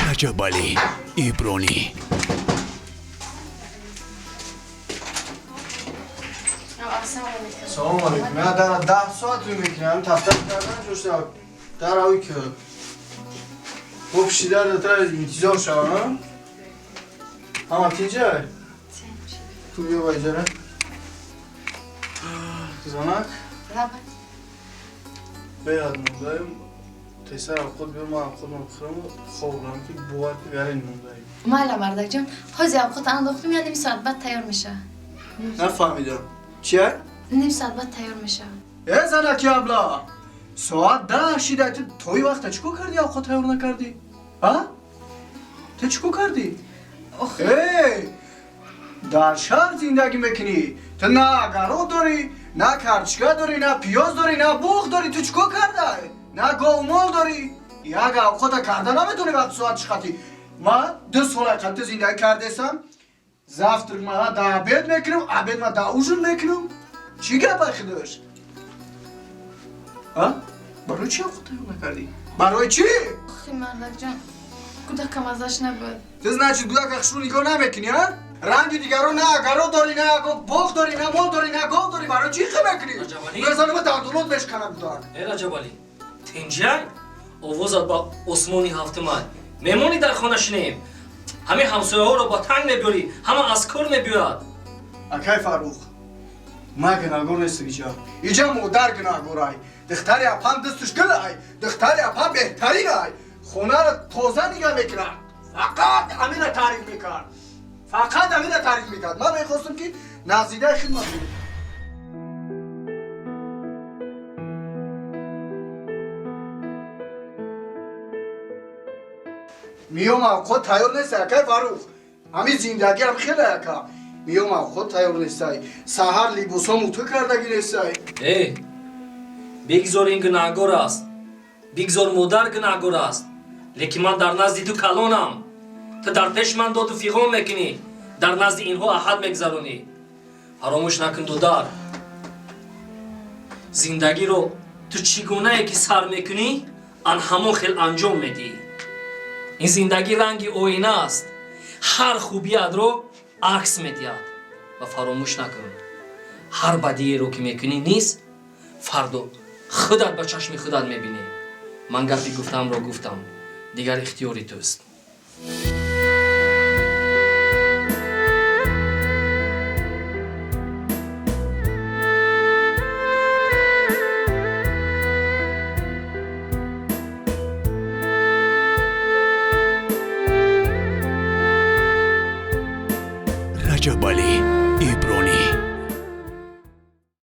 Раҷабалӣ Ибронӣ. Салом алейкум. Ман дар 10 соат мекунам, тафтар кардан ҷӯшта. Дар ой ки. Хуб шида дар интизор шавам. Ҳама тинҷа? Ту биё байҷара. Занак? Беҳад мондаем. Тесар худ биё, ман худам бихӯрам, хоб рам ки бовар ки гарин мондаем. Майла мардакҷон, ҳозир авқот андохтум, я ним соат баъд тайёр мешавад. Нафаҳмидам. Чия? Ним соат баъд тайёр мешавад. Э занаки абла! Соат 10 шида, ту тои вақта чӣ кор кардӣ, авқот тайёр накардӣ? А? Ту чӣ кор кардӣ? Эй! Дар шаҳр зиндагӣ мекунӣ. Ту на агарот дорӣ, на карчка дорӣ, на пиёз дорӣ, на буғ дорӣ. Ту чӣ кор кардай? На говмол дорӣ. Як авқота карда наметонӣ вақт соат чиқатӣ. Ман 2 сола қадди зиндагӣ кардесам. Завтрак мана да обед мекунам, обед ма да ужин мекунам. Чӣ гапа худаш? А? Барои чӣ авқот тайёр накардӣ? Барои чӣ? Охи мардакҷон, кӯдакам азаш набуд. Ту значит кӯдака хушрӯ нигоҳ намекунӣ, а? Ранги дигаро на агарот дорӣ, на боғ дорӣ, на мол дорӣ, на гов дорӣ. Барои чӣ хел мекунӣ? Мезанам дандонот мешканам кӯдак. Э Раҷабалӣ, тинҷай? Овозат ба осмони ҳафтумай. Мемонӣ дар хона шинем. Ҳамин ҳамсояҳоро ба танг мебиёрӣ, ҳама аз кор мебиёяд. Акай Фаррух, ман гунаҳгор нестам иҷа. Иҷа модар гунаҳгорай. Духтари апам дасташ гулай, духтари апам беҳтаринай. Хонаро тоза нигаҳ мекунад. Фақат амира таъриф мекард. Фақат амира таъриф мекард. Ман мехостам ки назидаи хидмат кунам. Миём авқот тайёр нестай, акай Фаррух. Ҳамин зиндагиам хеле ака. Миём авқот тайёр нестай. Саҳар либосом утӯ кардагӣ нестай. Э, бигзор ин гунаҳгор аст. Бигзор модар гунаҳгор аст. Лекин ман дар назди ту калонам. Ту дар пеши ман доду фиғон мекунӣ. Дар назди инҳо аҳад мегзаронӣ. Фаромӯш накун дудар. Зиндагиро ту чӣ гунае ки сар мекунӣ, ан ҳамон хел анҷом медиҳӣ. Ин зиндагӣ ранги оина аст. Ҳар хубиятро акс медиҳад. Ва фаромӯш накун. Ҳар бадиеро ки мекунӣ низ фардо худат ба чашми худат мебинӣ. Ман гапи гуфтамро гуфтам. Дигар ихтиёри туст. Раҷабалӣ Ибронӣ.